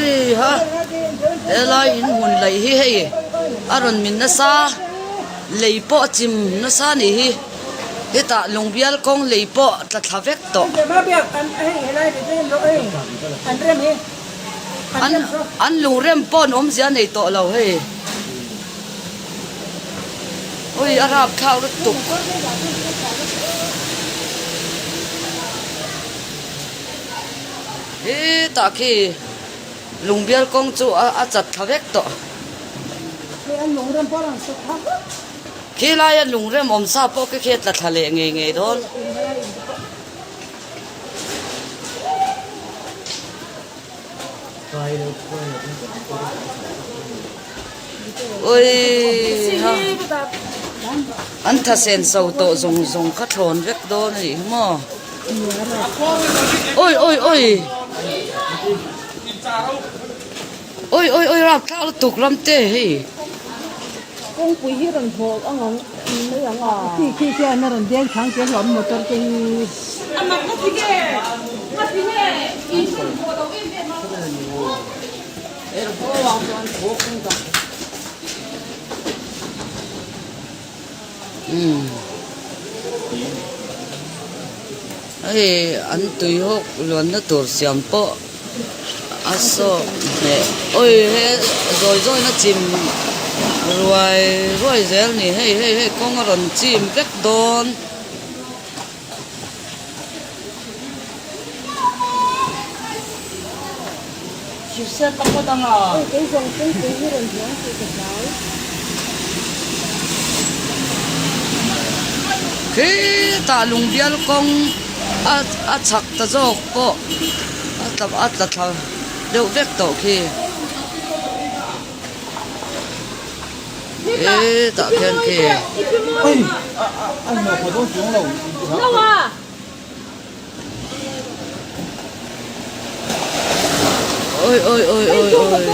Ui ha helai in hmun laih hi hei a rawn min nasa lei pawh a chim nasa a nih hi hetah lungbial kawng lei pawh tla thla vek tawh. An an lungrem pawh an awmzia a nei tawh lo hei. Ui a rap thlak lutuk. Hetah khi lungbial kawng chu a chat thla vek tawh. Khi laia lungrem awm sa pawh khi khi a tla thla leh ngei ngei dawn. Ui ha an tha sen so tawh zawng zawng kha thlawn vek dawn a nih hi maw ui ui ui ui ui ui rapthlak lutuk ram te hei. Kawngpui hi rawn hlawh ang ang mai ang a. Khi khi khian a rawn deng chang che hlawm motor te hi. A mak na ti nge? Nga ti nge? In hmun pawh lo em em a. Umm hei an tui hawk luanna tur siam pawh a sawk hneh awi he zawi zawi na chim ruai ruai zel a ni hei hei hei kawng a rawn chim vek dawn. Khitah lungbial kawng a chhak ta zawk pawh a tla thla deuh vek tawh khi. Hetah khian khi. Oi oi oi oi oi.